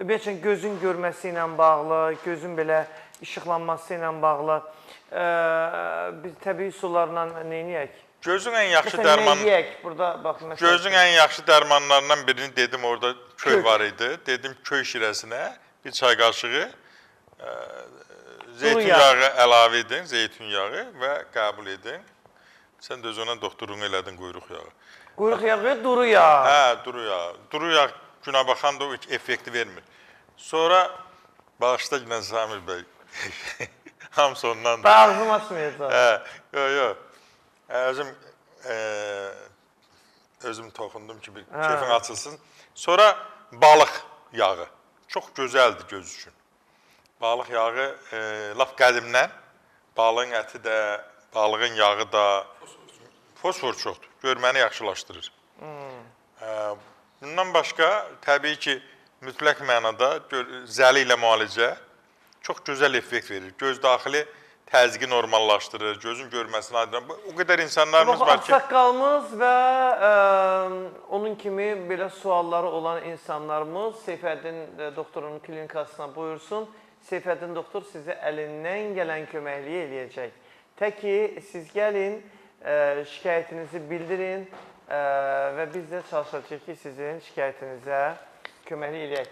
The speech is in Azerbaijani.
Ümumiyyətcə gözün görməsi ilə bağlı, gözün belə işıqlanması ilə bağlı biz təbii üsullarla nə edək? Gözün ən yaxşı Məsələn, dərman nə yeyək? Burada bax məsəl Gözün ən yaxşı dərmanlarından birini dedim, orada köy Kök. var idi. Dedim köy şirəsinə bir çay qaşığı zeytun yağ. yağı əlavə edin, zeytun yağı və qəbul edin. Sən də öz ona doktorluğunu elədin quyruq yağı. Quyruq yağı, duru yağ. Hə, duru yağı. Duru yağ günə baxan da o effekti vermir. Sonra bağışla günə Samir bəy. Hamısı ondandır. Ben ağzımı açmayacağım. Hə, yox, yox. Özüm özüm toxundum ki, bir keyfin açılsın. Sonra balıq yağı. Çox gözəldir göz üçün. Balıq yağı lap qədimdən balığın əti də, balığın yağı da fosfor çoxdur. Görməni yaxşılaşdırır. Bundan başqa təbii ki, mütləq mənada zəli ilə müalicə çox gözəl effekt verir. Göz daxili təzyiqi normallaşdırır, gözün görməsini aydınlatır. O qədər insanlarımız Bax, var ki, ağsaqqalımız və onun kimi belə sualları olan insanlarımız Seyfəddin doktorun klinikasına buyursun. Seyfəddin doktor sizə əlindən gələn köməkliyi eləyəcək. Tək ki, siz gəlin, şikayətinizi bildirin və biz də çalışacağıq ki, sizin şikayətinizə köməklik eləyək.